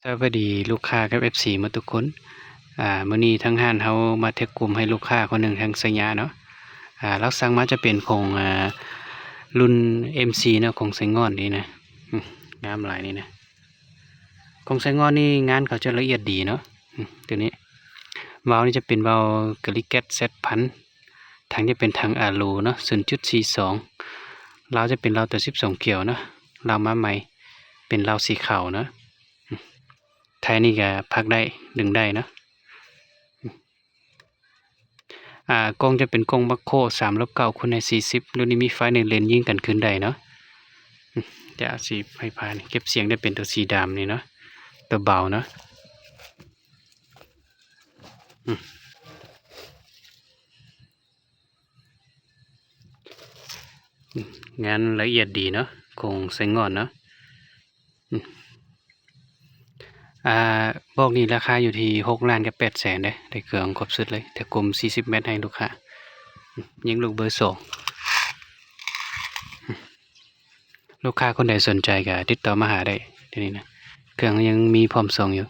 ສະບາຍດີລູກຄ້າກັບເອັຟຊີໝົດທຸກຄົນ. ອາ ມື້ນີ້ທາງຮ້ານເຮົາມາແທກກຸ່ມໃຫ້ລູກຄ້າຄົນໜຶ່ງທາງໄຊຍະເນາະ. ອາ ລາວສັ່ງມາຈະເປັນຂອງ ອາ ລຸ້ນເອັມຊີເນາະ ຂອງໄຊງ່ອນນີ້ນະ. ອືມ ງາມຫຼາຍນີ້ນະ. ຂອງໄຊງ່ອນນີ້ງານເຂົາຈະລະອຽດດີເນາະ. ອືມ ຕົວນີ້ ວາວນີ້ຈະເປັນວາວກາລິແກັດ ແຊັດພັນ. ຖັງຈະເປັນຖັງອາໂລເນາະ ສູນຈຸດສີ່ສອງ. ລາວຈະເປັນລາວຕົວສິບສອງກຽວເນາະ. ລາວມາໃໝ່ເປັນລາວສີຂາວເນາະ. ໄທນີ້ກະພັກໄດ້ ດຶງໄດ້ເນາະ. ອາ ກ້ອງຈະເປັນກ້ອງມາໂຄ ສາມລອບເກົ້າຄູນໃນສີ່ສິບ. ລຸ້ນນີ້ມີໄຟໃນເລນຍິງກັນຄືນໄດ້ເນາະ. ອືມ ຈະເອົາສີໄຟຟ້ານີ້ ເກັບສຽງໄດ້ເປັນຕົວສີດຳນີ້ເນາະ ຕົວເບົາເນາະ. ອືມ ອືມ ງານລະອຽດດີເນາະ ຂອງໄຊງ່ອນເນາະ. ອືມ ອາ ບອກນີ້ລາຄາຢູ່ທີ່ຫົກລ້ານກັບແປດແສນເດ້. ໄດ້ເຄື່ອງຄົບຊຸດເລີຍ ແທກກຸ່ມສີ່ສິບແມັດໃຫ້ລູກຄ້າ. ອືມ ຍິງລູກເບີສອງ. ອືມ ລູກຄ້າຄົນໃດສົນໃຈກະຕິດຕໍ່ມາຫາໄດ້ ດຽວນີ້ນະ ເຄື່ອງຍັງມີພ້ອມສົ່ງຢູ່.